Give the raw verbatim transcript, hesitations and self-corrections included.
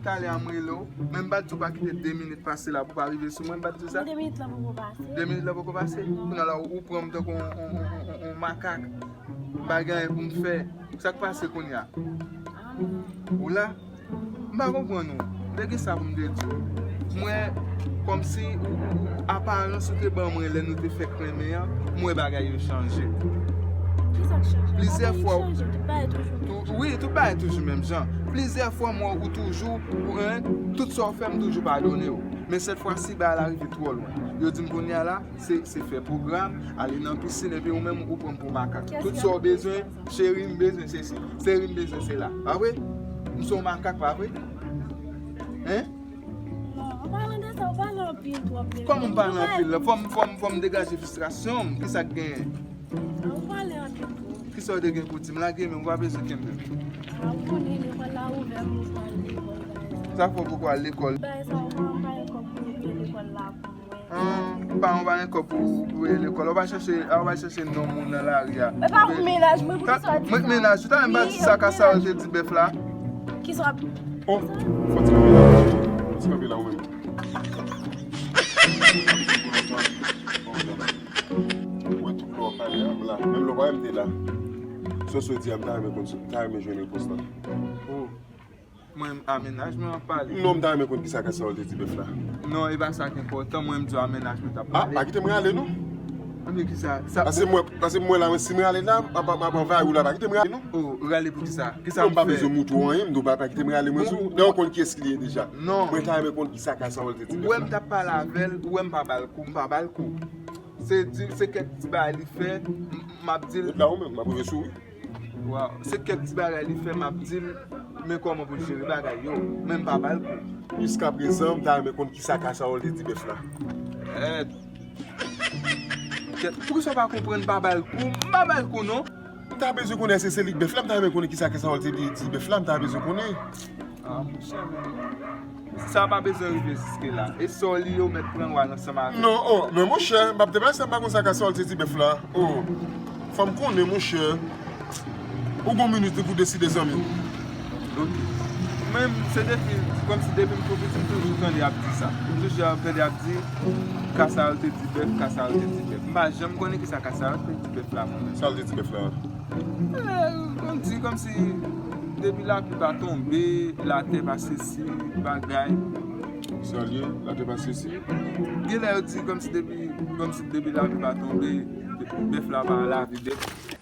Talè a m rele w, men m pa t di w pa kite de minit pase la pou w pa rive sou mwen, m pa t di w sa? De minit la poko pase. De minit la poko pase? Kounye a la, ou pran m tankou yon, yon, yon, yon, yon makak. M pa gen anyen pou m fè. Sa k pase kounye a? Ou la? M pa konprann ou. De ki sa pou m te di w? M wè kòmsi ou, ou, aparans ou te ban mwen lè nou te fèk renmen an, m wè bagay yo chanje. Kisa k chanje? Plizyè fwa, wi, tout bagay toujou menm jan. Plizyè fwa m wè ou toujou, ou, en, tout sa w fè m toujou padone w. Men sèt fwa si bagay la rive twò lwen. Yo di m kounye a la, se, se fè pwogram, ale nan pisin, epi ou menm ou pran m pou makak. Tout sa w bezwen, cheri, m bezwen sesi. Cheri, m bezwen sela. Pa vre? M se yon makak, pa vre? Hein? Non, an palan de sa, ou pale anpil twòp. Kòman m pale anpil la? Fò m, fò m, fò m degaje fristrasyon m. Kisa k genyen? Ou pale anpil twòp. Kisa w te gen pou di m? Lage men, ou pa bezwen kenbe m. A, ou konnen lekòl la ouvè pou pral lekòl, bagay sa. Sa fè w poko al lekòl? Bagay sa, ou pa, ou pa gen kòb pou peye lekòl la pou mwen. Ah, ou pa, ou pa gen kòb pou, pou peye lekòl. Ou pa chèche, ah, ou pa chèche non moun nan lari a. E pa pou mennaj mwen, poukisa w di sa? Mennaj ou, talè m pa di sa, ka sa w te di bèf la. Kisa w ap... Oh, fò ti kanpe la, fò ti kanpe la ou menm. Mwen tout lè w pale a, m la. Menm lè w pa wè m te la. Sa w sot di a, m ta renmen konn, m ta renmen jwenn repons lan. Oh. Mwen, a mennaj mwen ap pale. Non, m ta renmen konn kisa ka sa w te di bèf la. Non, e pa sa k enpòtan, mwen m di w a mennaj mwen t ap pale. Ah, pa kite mwen ale non. Anben kisa? Sa... Paske mwen, paske mwen la, si mwen ale la, m ap, m ap anvayi w la, pa kite mwen ale non. Oh, rale pou kisa? Kisa m fè? Non, m pa bezwen moutre w anyen, m di w pa, pa kite mwen ale, mwen di w. Bon. Dayè w konn kiyès ki li ye deja. Non. Mwen ta renmen konn kisa ka sa w te di bèf la. Ou wè m t ap pale avè l, ou wè m pa ba l kou, m pa ba l kou. Se di, se kèk ti bagay li fè, m, m ap di l. Ou la ou menm, m ap rive sou ou wi. Waw, se kèk ti bagay li fè, m ap di l men kòman pou l jere bagay yo, men m pa ba l kou. Jiskaprezan, m ta renmen konn kisa ka sa w te di bèf la. Eh, kèt, poukisa w pa konprann pa ba l kou? M pa ba l kou non. M ta bezwen konnen èske se li k bèf la, m ta renmen konnen kisa ka sa w te di, di bèf la, m ta bezwen konnen. Ah, monchè, men sa pa bezwen rive jiske la. E sa w li yo mèt pran w al ansanm avè l. Non, oh, men monchè, m ap deplase, m pa konn sa ka sa w te di bèf la. Oh, fò m konnen, monchè. Ou gon minit pou deside, zanmi. Ok. Men, se depi, kòmsi depi m tou piti, m toujou tande y ap di sa. M toujou ap tande y ap di, Kasayòl te di bèf, Kasayòl te di bèf. M pa janm konnen kisa Kasayòl te di bèf la, mwen menm. Sa l te di bèf la? Eh, kòmsi, kòmsi depi lapli pa tonbe, latè pa sesi, bagay. Sa l ye, latè pa sesi? Genlè yo di kòmsi depi, kòmsi depi lapli pa tonbe, bèf la pa lave bèf.